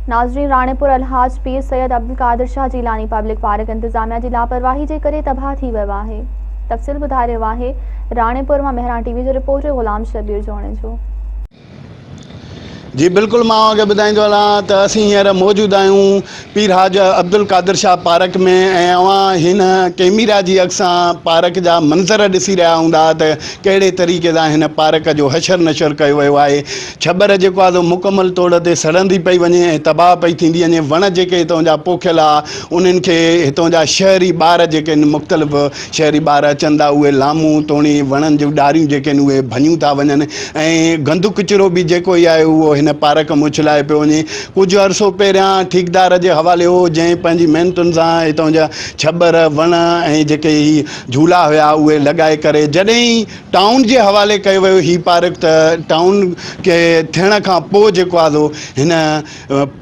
ناظرين راڻيپور الحاج پير Syed Abdul Qadir Shah Jilani public park انتظاميا جي لاپرواهي جي ڪري تباهه ٿي ويو آهي تفصيل ٻڌائي رهيو آهي راڻيپور مان مهراڻ ٽي وي جو رپورٽر غلام شبير جوڻيجو. جي بلڪل مان اوهان کي ٻڌائيندو هلان ته اسين هينئر موجود آهيون پير حاج عبدالقادر شاهه پارڪ ۾ ۽ اوهان هن ڪيميرا جي اک سان پارڪ جا منظر ڏسي رهيا هوندا ته ڪهڙي طريقي سان هن پارڪ جو حشر نشر ڪيو ويو آهي. ڇٻر جيڪو آهي سو مڪمل طور تي سڙندي پئي وڃي ۽ تباهه پئي ٿيندي وڃي. وڻ جيڪي هتان جا پوکيل ها انهن کي هتان جا شهري ٻار جيڪي آهن مختلف شهري ٻار اچن ٿا اهي لامون توڻي وڻن جون ڏاريون جيڪي آهن اهي ڀڃيون ٿا وڃن ۽ گند ڪچرو به جيڪو ئي آهي اهو هن پارڪ ۾ اڇلايو پيو وڃي. ڪجهه عرصو پهريان ٺيڪدار جي حوالي هو جنهن پنهنجي محنتن سان هتان جا ڇٻر، وڻ ۽ جيڪي هي جهولا هيا اهي لڳائي ڪري جڏهن ئي ٽائون جي حوالي ڪيو ويو هي پارڪ ته ٽائون کي ٿيڻ کان پوء جيڪو آهي سو هن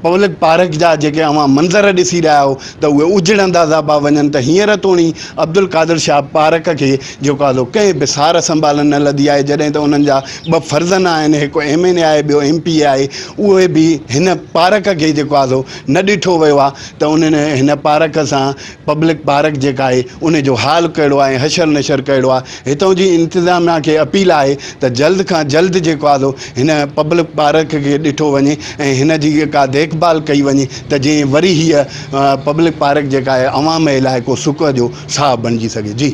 پبلڪ پارڪ جا جيڪي اوهان منظر ڏسي رهيا آهيو ته اهي اجڙندا ٿا پيا وڃن ته هينئر توڻي عبدالقادر شاهه پارڪ کي جيڪو آهي سو ڪنهن به سار سنڀال نه لڌي آهي جڏهن ته انهن جا ٻه فرزند آهن هڪ ايم اين اي آهي ٻيو ايم پي اي آهي اهي به هن پارڪ کي جيڪو آهي سو نه ڏٺو ويو آهي ته انهن هن پارڪ سان پبلڪ پارڪ جيڪا آهي ان جو حال ڪهڙو آهي ۽ حشر نشر ڪهڙو آهي هتان جي انتظاميا کي اپيل آهي ته جلد کان جلد جيڪو آهي سو هن پبلڪ پارڪ کي ڏٺو وڃي ۽ هن جي ڪا ديک ڀال ڪئي وڃي ته جيئن وري هيء پبلڪ پارڪ جيڪا آهي عوام لاء ڪو سک جو ساهه بڻجي سگهي جي.